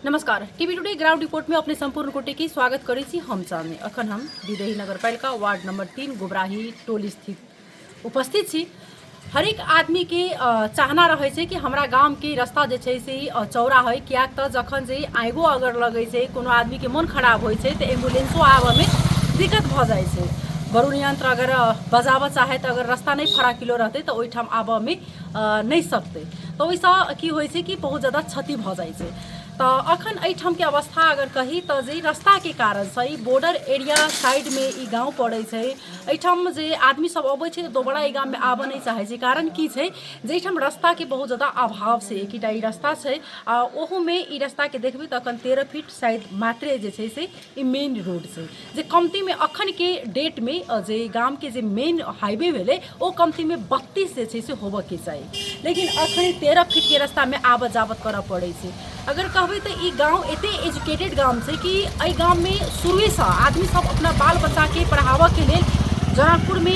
नमस्कार, TV today ground report में अपने संपूर्ण कोटे के स्वागत करै छी। हम चांदनी। अखन हम विदेही नगरपालिका वार्ड नंबर 3 गोबराही टोली स्थित उपस्थित छी। हरेक आदमी के चाहना रहै छै कि हमरा गाम के रास्ता जे छै से चौड़ा है, कियाक तऽ जखन जे आगो अगर लगै छै, कोनो आदमी के मन खराब होइ छै तऽ एम्बुलेंसो आबऽ में दिक्कत भऽ जाइ छै। वरुण यंत्र अगर बजाबऽ चाहे तऽ अगर रास्ता नहि फराकिलो रहतै तऽ ओहिठाम आबऽ में नहि सकतै, तऽ ओहिसँ की होइ छै कि बहुत ज्यादा क्षति भऽ जाइ छै। तऽ अखन एहिठामके अवस्था अगर कही तऽ जे रस्ताके कारणसँ ई बॉर्डर एरिया साइडमे ई गाँव पड़ै छै, एहिठाम जे आदमी सब अबै छै तऽ दोबारा एहि गाममे आबऽ नहि चाहै छै। कारण की छै जे एहिठाम रस्ताके बहुत ज्यादा अभाव छै। एकटा ई रस्ता छै आ ओहूमे ई रस्ताके देखबै तऽ अखन 13 फीट शायद मात्रे जे छै से ई मेन रोड छै, जे कमतीमे अखनके डेटमे जे गामके जे मेन हाईवे भेलै ओ कमतीमे 32 जे छै से होबऽके चाही, लेकिन अखन 13 फीटके रस्तामे आबऽ जाबत करऽ पड़ै छै। अगर कहबै तऽ ई गाँव एते एजुकेटेड गाम छै कि एहि गाममे शुरुएसँ आदमी सब अपना बाल बच्चाके पढ़ाबऽके लेल जनकपुरमे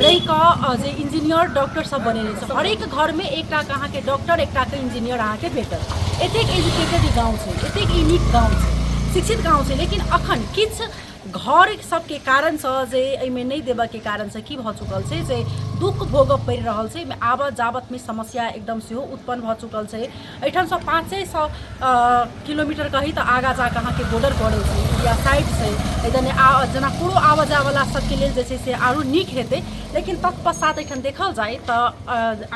रहि कऽ जे इंजीनियर डॉक्टर सब बनेने छै। हरेक घरमे एकटाके अहाँके डॉक्टर, एकटाके इंजीनियर अहाँके भेटत। एतेक एजुकेटेड ई गाँव छै, एतेक ई नीक गाँव छै, शिक्षित गाँव छै, लेकिन अखन किछु घर सबके कारणसँ जे एहिमे नहि देबऽके कारणसँ की भऽ चुकल छै जे दुःख भोगऽ पड़ि रहल छै। एहिमे आबऽ जाबतमे समस्या एकदम सेहो उत्पन्न भऽ चुकल छै। एहिठामसँ 500 किलोमीटर कही तऽ आगाँ जाकऽ अहाँके बॉर्डर पड़ै छै, इंडिया साइड छै। एहि दने आ जनकपुरो आबऽ जायवला सबके लेल जे छै से आरो नीक हेतै, लेकिन तत्पश्चात एहिठाम देखल जाय तऽ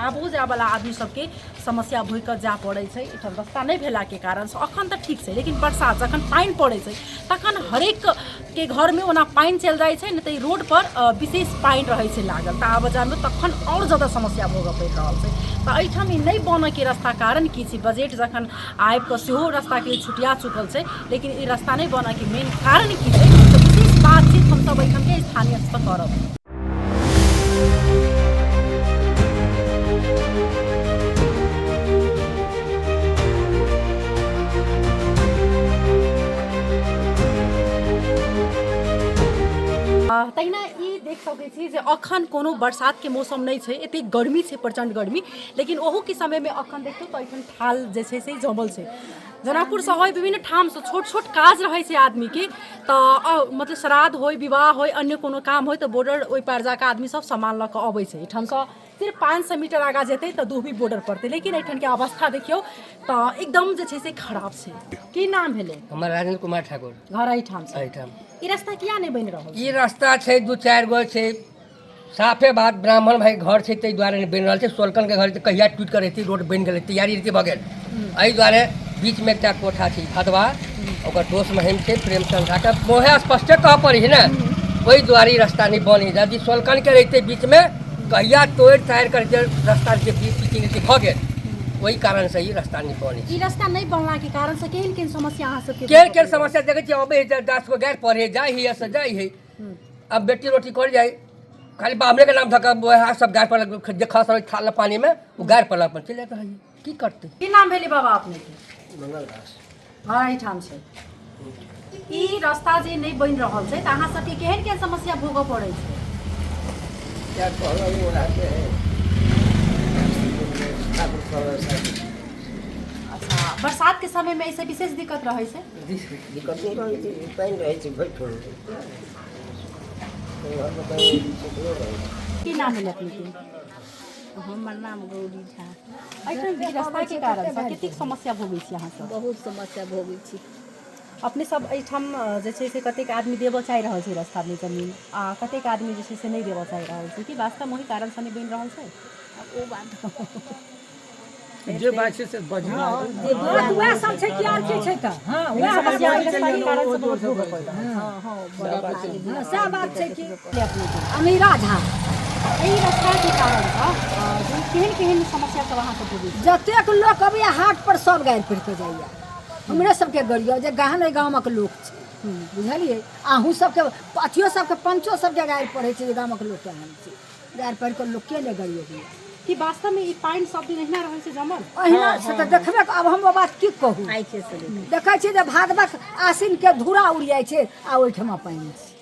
आबो जायवला आदमी सबके समस्या भोगि कऽ जाय पड़ै छै एहिठाम रस्ता नहि भेलाके कारणसँ। अखन तऽ ठीक छै, लेकिन बरसात जखन पानि पड़ै छै तखन हरेकके घरमे ओना पानि चलि जाइ छै, नहि तऽ ई रोडपर विशेष पानि रहै छै लागल, तऽ आबऽ जायमे तखन आओर ज्यादा समस्या भोगऽ पड़ि रहल छै। तऽ एहिठाम ई नहि बनऽके रस्ता कारण की छै? बजट जखन आबि कऽ सेहो रस्ताके लेल छुटिया चुकल छै, लेकिन ई रस्ता नहि बनऽके मेन कारण की छै? तऽ विशेष बातचीत हमसभ एहिठामके स्थानीयसँ करब। तहिना ई देख सकै छी जे अखन कोनो बरसातके मौसम नहि छै, एतेक गर्मी छै, प्रचण्ड गर्मी, लेकिन ओहूके समयमे अखन देखियौ तऽ एखन थाल जे छै से जमल छै। जनकपुरसँ होइ विभिन्न ठामसँ छोट छोट काज रहै छै आदमीके, तऽ मतलब श्राद्ध होइ, विवाह होइ, अन्य कोनो काम होइ, तऽ बॉर्डर ओहि पार जाकऽ आदमी सब सामान लऽ कऽ अबै छै। एहिठामसँ सिर्फ 500 मीटर आगाँ जेतै तऽ दुहबी बॉर्डर पड़तै, लेकिन एहिठामके अवस्था देखियौ तऽ एकदम जे छै से खराब छै। की नाम भेलै? हमर राजेंद्र कुमार ठाकुर। घर एहिठाम छै? एहिठाम। ई रास्ता किया नहि बनि रहल? ई रास्ता छै 2-4 गो छै, साफे बात ब्राह्मण भाई घर छै, ताहि दुआरे नहि बनि रहल छै। सोलकनके घर तऽ कहिया टूटि कऽ रहितै, रोड बनि गेलै, तैयारी रहितै भऽ गेल। एहि दुआरे बीचमे एकटा कोठा छै भदवा, ओकर दोस्त महिम छै प्रेमचंद झाके, मोहे स्पष्टे कहऽ पड़ै छै ने, ओहि दुआरे ई रास्ता नहि बनै। यदि सोलकनके रहितै बीचमे कहिया तोड़ि ताड़ि कऽ जे रास्ता जे बीच भऽ गेल, ओहि कारणसँ ई रास्ता नहि बनै छै। ई रास्ता नहि बनलाके कारणसँ केहन केहन समस्या अहाँ सबके? केहन केहन समस्या देखै छियै, अबै है 10 गो गारि पढ़े जाइ है, से जाइ है। अब बेटी रोटी कर जाए, खाली बामने के नाम धक्का वएह सब गाय पर जे खस रहै थाल पानी में, ओ गाय पर अपन चलि जाइत रहै, की करतै। की नाम भेलै बाबा अपने के? मंगल दास। घर एहिठाम छै। ई रास्ता जे नहि बनि रहल छै तऽ अहाँ सबके केहन केहन समस्या भोगऽ पड़ै छै? क्या कहलहुँ रहते हैं। अच्छा, बरसात के समय में ऐसे विशेष दिक्कत रहै छै? दिक्कत नहि रहै छै, पानि रहै छै भरि ठोर। की नाम भेल अपने के? हमर नाम गौरी झा। एहिठाम ई रास्ताके कारणसँ कतेक समस्या भोगै छी अहाँ सब? बहुत समस्या भोगै छी। अपने सब एहिठाम जे छै से कतेक आदमी देबऽ चाहि रहल छै रास्तामे जमीन, आ कतेक आदमी जे छै से नहि देबऽ चाहि रहल छै, कि वास्तवमे ओहि कारणसँ नहि बनि रहल छै? आब ओ बात जे बात छै से बजियौ। बात वएह सब छै कि आर की छै तऽ हँ वएह बात समस्या एहि रास्ताके कारणसँ बहुत भोगऽ पड़ि रहल छै। हँ सएह बात छै कि अपने के अमीरा झा। एहि रास्ताके कारणसँ जे केहन केहन समस्या सब अहाँ सब भोगै छी? जतेक लोक अबैया हाट पर सब गारि पढ़ि कऽ जाइया, हमरे सबके गरियौ जे गहन एहि गामक लोक छै, बुझलियै? अहूँ सबके अथियो सबके पंचो सबके गारि पढ़ै छै जे गामक लोक केहन छै, गारि पढ़ि कऽ लोकके नहि गरियबैया। कि वास्तवमे ई पानि सब दिन एहिना रहै छै जमल? अहिना से तऽ देखबे। आब हम ओ बात की कहू, देखै छियै जे भादवक आसिनके धूरा उड़ि जाइ छै आ ओहिठमा पानि छै।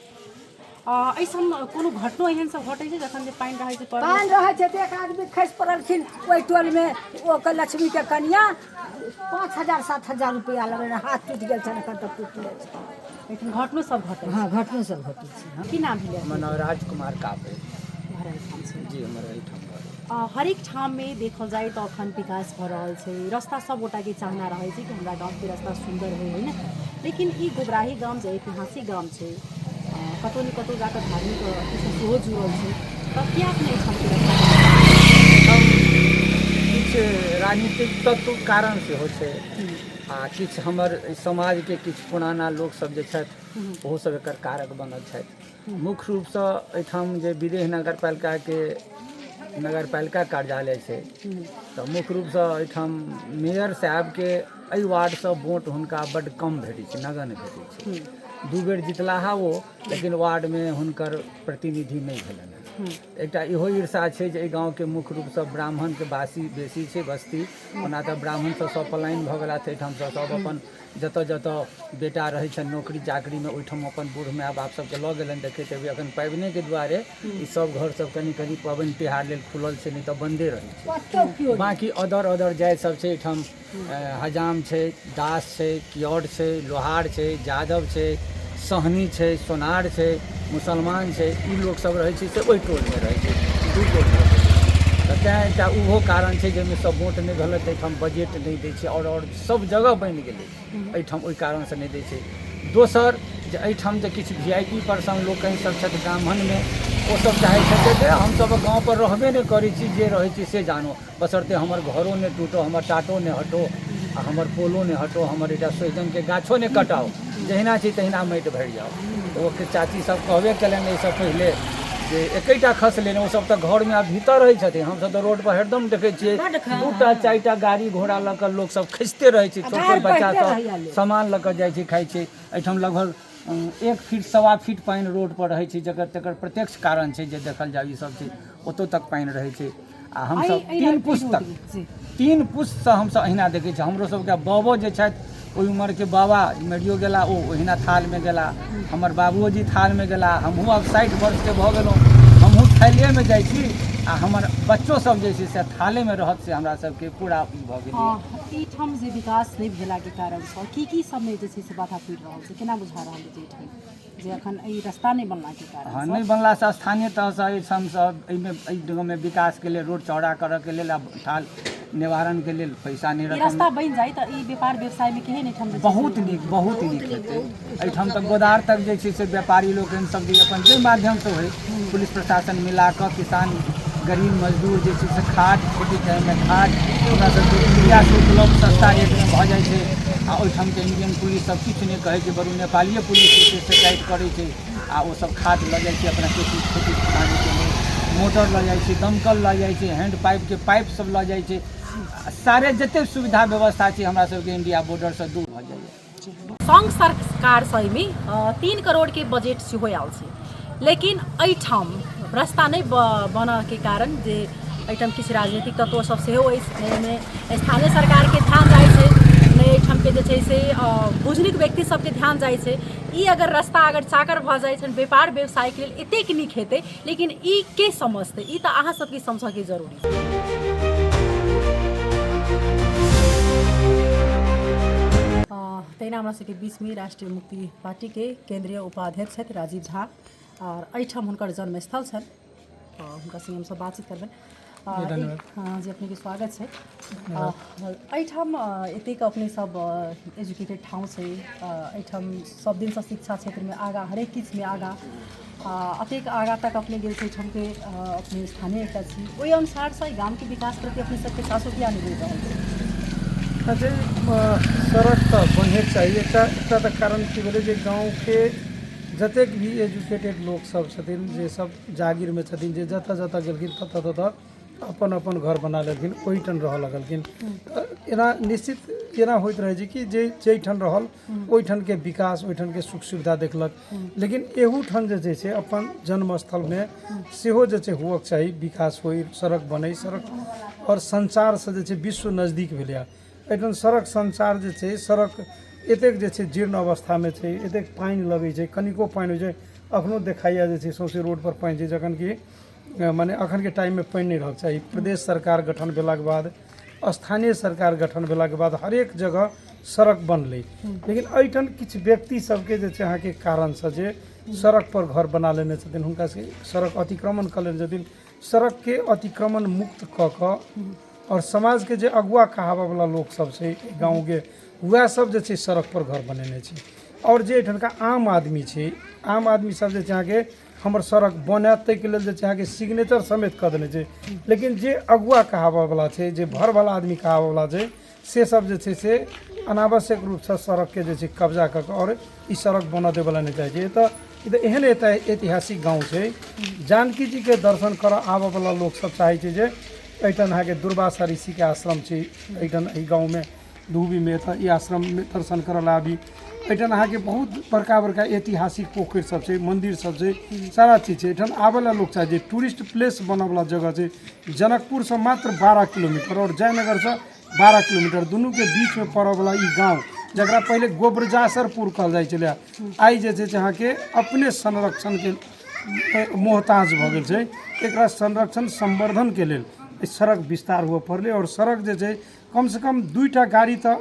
एहिसम कोनो घटनो एहन सब घटै छै जखन जे पानि रहै छै पड़ल? पानि रहै छै तऽ एक आदमी खसि पड़लखिन ओहि टोलमे, ओकर लक्ष्मीके कनिया 5000 7000 रुपैआ लगलै, हाथ टूटि गेल छनि, एखन तक टूटले छै। लेकिन घटनो सब घटै छै? हँ, घटनो सब घटै छै। की नाम भेलै? हमर नाम राजकुमार कापड़ि। घर एहिठाम छै? जी, हमर एहिठाम घर। हरेक ठाममे देखल जाय तऽ अखन विकास भऽ रहल छै, रास्ता सब गोटाके चाहना रहै छै कि हमरा गामके रास्ता सुन्दर होइ, होइन? लेकिन ई गोबराही गाम जे ऐतिहासिक गाम छै, कतहु ने कतहु जाकऽ धार्मिक अथीसँ सेहो जुड़ल छै, तऽ किएक नहि एहिठामके रास्ता? किछु राजनीतिक तत्व कारण सेहो छै आ किछु हमर समाजके किछु पुराना लोकसभ जे छथि ओहो सब एकर कारक बनल छथि। मुख्य रूपसँ एहिठाम जे विदेह नगरपालिकाके नगरपालिका कार्यालय छै, तऽ मुख्य रूपसँ एहिठाम मेयर साहेबके एहि वार्डसँ वोट हुनका बड्ड कम भेटै छै, नगण्य भेटै छै। 2 बेर जितलाहा ओ, लेकिन वार्डमे हुनकर प्रतिनिधि नहि भेलनि हेँ। एकटा इहो ईर्षा छै जे एहि गाँवके मुख्य रूपसँ ब्राह्मणके बासी बेसी छै बस्ती। ओना तऽ ब्राह्मणसभ सब पलायन भऽ गेला एहिठामसँ, सब अपन जतऽ जतऽ बेटा रहै छनि नौकरी चाकरीमे ओहिठाम अपन बूढ़ माय बाप सबके लऽ गेलनि। देखैत हेबै एखन पाबनिके दुआरे ई सब घर सब कनि कनि पाबनि तिहार लेल खुलल छै, नहि तऽ बन्दे रहै छै। कतौ केओ बाँकी अदर अदर जाति सब छै एहिठाम, हजाम छै, दास छै, कियोट छै, लोहार छै, यादव छै, सहनी छै, सोनार छै, मुसलमान छै। ई लोकसब रहै छै से ओहि टोलमे रहै छै, 2 टोल भऽ गेलै। तऽ तेँ एकटा ओहो कारण छै जाहिमे सब वोट नहि भेलै। तऽ एहिठाम बजट नहि दै छै, आओर सब जगह बनि गेलै, एहिठाम ओहि कारणसँ नहि दै छै। दोसर जे एहिठाम जे किछु वी I P person लोकनि सब छथि ब्राह्मणमे, ओसब चाहै छथि जे हमसब गाँवपर रहबे नहि करै छी, जे रहै छी से जानो, बशर्ते हमर घरो नहि टूटो, हमर टाटो नहि हटो, आ हमर पोलो नहि हटो, हमर एकटा सोहिजनके गाछो नहि कटाओ, जहिना छी तहिना माटि भरि जाओ। तऽ ओ चाची सब कहबे केलनि एहिसँ पहिले जे एकेटा खसलै ने, ओसब तऽ घरमे आब भीतर रहै छथिन, हमसब तऽ रोडपर हरदम देखै छियै 2टा 4टा गाड़ी घोड़ा लऽ कऽ लोकसब खसिते रहै छै, छोट छोट बच्चा सब सामान लऽ कऽ जाइ छै, खाइ छै। एहिठाम लगभग 1 फीट 1.25 फीट पानि रोडपर रहै छै, जकर तकर प्रत्यक्ष कारण छै जे देखल जाय ई सब चीज ओतौ तक पानि रहै छै। आ हमसब 3 पुस्त तक 3 पुस्तसँ हमसब अहिना देखै छी। हमरो सबके बाबो जे छथि ओहि उमरके बाबा मरियो गेला, ओ ओहिना थालमे गेला, हमर बाबुओ जी थालमे गेला, हमहूँ आब 60 वर्षके भऽ गेलहुँ, हमहूँ थालेमे जाइ छी, आ हमर बच्चो सब जे छै से थालेमे रहत, से हमरा सबके पूरा ई भऽ गेल। एहिठाम जे विकास नहि भेलाके कारणसँ की की सबमे जे छै से बाधा पड़ि रहल छै, केना बुझा रहल छै एहिठाम जे अखन एहि रास्ता नहि बनलाके कारण? हँ, नहि बनलासँ स्थानीय तहसँ एहिठामसँ एहिमे एहि गाँवमे विकासके लेल रोड चौड़ा करऽके लेल आ थाल निवारणके लेल पैसा नहि ई रकम। रास्ता बनि जाय तऽ ई व्यापार व्यवसायमे केहन एहिठाम जे छै से- बहुत नीक, बहुत नीक हेतै। एहिठाम तऽ गोदार तक जे छै से व्यापारी लोकनि सब जे अपन जाहि माध्यमसँ होइ, पुलिस प्रशासन मिला कऽ किसान गरीब मजदूर जे छै से खाद खेती टाइममे खाद हमरा सबके इंडियासँ उपलब्ध सस्ता रेटमे भऽ जाइ छै, आ ओहिठामके इंडियन पुलिस सब किछु नहि कहै छै, बरु नेपालिए पुलिस जे छै से टाइट करै छै, आ ओ सब खाद लऽ जाइ छै अपना खेती खेती किसानीके लेल, मोटर लऽ जाइ छै, दमकल लऽ जाइ छै, हैंड पाइपके पाइप सब लऽ जाइ छै, सारे जतेक सुविधा व्यवस्था छै हमरा सबके इंडिया बॉर्डरसँ दूर भऽ जाइए। संघ सरकारसँ एहिमे 3 करोड़के बजट सेहो आयल छै, लेकिन एहिठाम रास्ता नहि बनऽके कारण जे एहिठाम किछु राजनीतिक तत्व सब सेहो अछि, एहिमे स्थानीय सरकारके ध्यान जाइ छै नहि, एहिठामके जे छै से बुजुर्ग व्यक्ति सबके ध्यान जाइ छै। ई अगर रास्ता अगर चाकर भऽ जाइ छनि व्यापार व्यवसायके लेल एतेक नीक हेतै, लेकिन ई के समझतै? ई तऽ अहाँ सबके समझऽके जरूरी छै। तहिना हमरा सबके बीचमे राष्ट्रीय मुक्ति पार्टीके केन्द्रीय उपाध्यक्ष छथि राजीव झा, आओर एहिठाम हुनकर जन्मस्थल छनि, तऽ हुनका संगे हमसब बातचीत करबनि। हँ जी, अपनेके स्वागत छै। एहिठाम एतेक अपने सब एजुकेटेड ठाउँ छै, एहिठाम सब दिनसँ शिक्षा क्षेत्रमे आगाँ, हरेक किछुमे आगाँ, एतेक आगाँ तक अपने गेल छै, एहिठामके अपने स्थानीय एकटा छी, ओहि अनुसारसँ एहि गामके विकास प्रति अपने सबके चासो किया नहि बढ़ि रहल छै? अच्छा, सड़क तऽ बनहेके चाही। एकटा एकटा तऽ कारण की भेलै जे गाँवके जतेक भी एजुकेटेड लोकसभ छथिन, जे सब जागीरमे छथिन, जे जतऽ जतऽ गेलखिन ततऽ ततऽ अपन अपन घर बना लेलखिन, ओहिठाम रहऽ लगलखिन। तऽ एना निश्चित एना होइत रहै छै कि जे जाहिठाम रहल ओहिठामके विकास, ओहिठामके सुख सुविधा देखलक, लेकिन एहूठाम जे छै से अपन जन्मस्थलमे सेहो जे छै हुअके चाही, विकास होइ, सड़क बनै। सड़क आओर संचारसँ जे छै विश्व नजदीक भेलैए। एहिठाम सड़क संचार जे छै, सड़क एतेक जे छै जीर्ण अवस्थामे छै, एतेक पानि लगै छै, कनिको पानि होइ छै अखनो देखाइए जे छै सौँसे रोडपर पानि छै, जखन कि मने अखनके टाइममे पानि नहि रहक चाही। प्रदेश सरकार गठन भेलाके बाद, स्थानीय सरकार गठन भेलाके बाद हरेक जगह सड़क बनलै, लेकिन एहिठाम किछु व्यक्ति सबके जे छै अहाँके कारणसँ जे सड़क पर घर बना लेने छथिन, हुनका से सड़क अतिक्रमण कऽ लेने छथिन। सड़कके अतिक्रमण मुक्त कऽ कऽ आओर समाजके जे अगुआ कहाबऽवला लोक सब छै गाँवके, वएह सब जे छै सड़क पर घर बनेने छै। आओर जे एहिठामका आम आदमी छै, आम आदमी सब जे छै अहाँके हमर सड़क बनय ताहिके लेल जे छै अहाँके सिग्नेचर समेत कऽ देने छै, लेकिन जे अगुआ कहाबऽवला छै, जे भरवला आदमी कहाबऽवला छै, से सब जे छै से अनावश्यक रूपसँ सड़कके जे छै कब्जा कऽ कऽ आओर ई सड़क बनऽ देबऽला नहि चाहै छै। एतऽ ई तऽ एहन एतऽ ऐतिहासिक गाँव छै, जानकी जीके दर्शन करऽ आबऽवला लोकसब चाहै छै जे एहिठाम अहाँके दुर्वासा ऋषिके आश्रम छै, एहिठाम एहि गाँवमे धूबीमे एतऽ ई आश्रममे दर्शन करऽ लए आबी। एहिठाम अहाँके बहुत बड़का बड़का ऐतिहासिक पोखरि सब छै, मन्दिर सब छै, सारा चीज छै। एहिठाम आबऽ लए लोक चाहै छै, टूरिस्ट प्लेस बनऽवला जगह छै। जनकपुरसँ मात्र 12 किलोमीटर आओर जयनगरसँ 12 किलोमीटर दुनूके बीचमे पड़ऽवला ई गाँव, जकरा पहिले गोबरजासरपुर कहल जाइ छलै, आइ जे छै से अहाँके अपने संरक्षणके मोहताज भऽ गेल छै। एकरा संरक्षण संवर्धनके लेल सड़क विस्तार हुअ पड़लै आओर सड़क जे छै कमसँ कम 2टा गाड़ी तऽ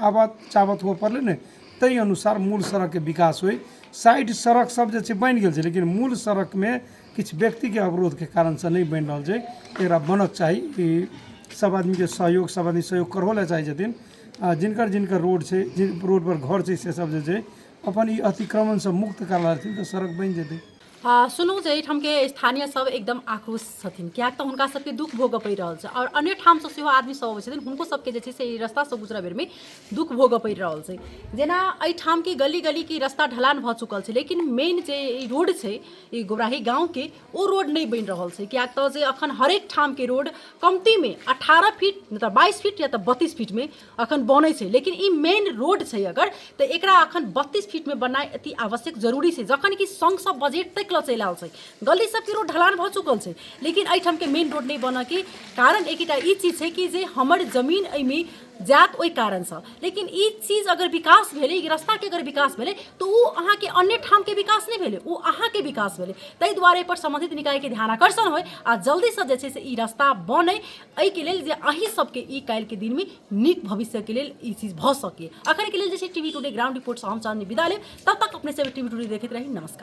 आबत चाबत हुअ पड़लै ने, ताहि अनुसार मूल सड़कके विकास होइ। साइड सड़क सब जे छै बनि गेल छै, लेकिन मूल सड़कमे किछु व्यक्तिके अवरोधके कारणसँ नहि बनि रहल छै। एकरा बनक चाही, ई सब आदमीके सहयोग, सब आदमी सहयोग करहो लए चाहै छथिन। आ जिनकर जिनकर रोड छै, जे रोडपर घर छै, से सब जे छै अपन ई अतिक्रमणसँ मुक्त करा लेथिन तऽ सड़क बनि जेतै। सुनू जे एहिठामके स्थानीय सब एकदम आक्रोश छथिन, किएक तऽ हुनका सबके दुःख भोगऽ पड़ि रहल छै आओर अन्य ठामसँ सेहो आदमी सब अबै छथिन, हुनको सबके जे छै से ई रस्तासँ गुजरऽ बेरमे दुःख भोगऽ पड़ि रहल छै। जेना एहिठामके गली गलीके रस्ता ढलान भऽ चुकल छै, लेकिन मेन जे ई रोड छै ई गोबराही गाँवके, ओ रोड नहि बनि रहल छै, किएक तऽ जे अखन हरेक ठामके रोड कमतीमे 18 फीट नहि तऽ 22 फीट या तऽ 32 फीटमे अखन बनै छै, लेकिन ई मेन रोड छै अगर तऽ एकरा अखन 32 फीटमे बननाइ अति आवश्यक जरूरी छै, जखन कि सङ्घसँ बजट तक लऽ चलि आयल छै। गली सबके रोड ढलान भऽ चुकल छै, लेकिन एहिठामके मेन रोड नहि बनऽके कारण एकेटा ई चीज छै कि जे हमर जमीन एहिमे जायत ओहि कारणसँ। लेकिन ई चीज अगर विकास भेलै, ई रस्ताके अगर विकास भेलै तऽ ओ अहाँके अन्य ठामके विकास नहि भेलै, ओ अहाँके विकास भेलै। ताहि दुआरे एहिपर सम्बन्धित निकायके ध्यान आकर्षण होइ आ जल्दीसँ जे छै से ई रस्ता बनै, एहिके लेल जे अहीं सबके ई काल्हिके दिनमे नीक भविष्यके लेल ई चीज भऽ सकै। अखनके लेल जे छै टीवी टुडे ग्राउंड रिपोर्टसँ हम चाँदनी विदा लेब, तब तक अपने सब टीवी टुडे देखैत रही। नमस्कार।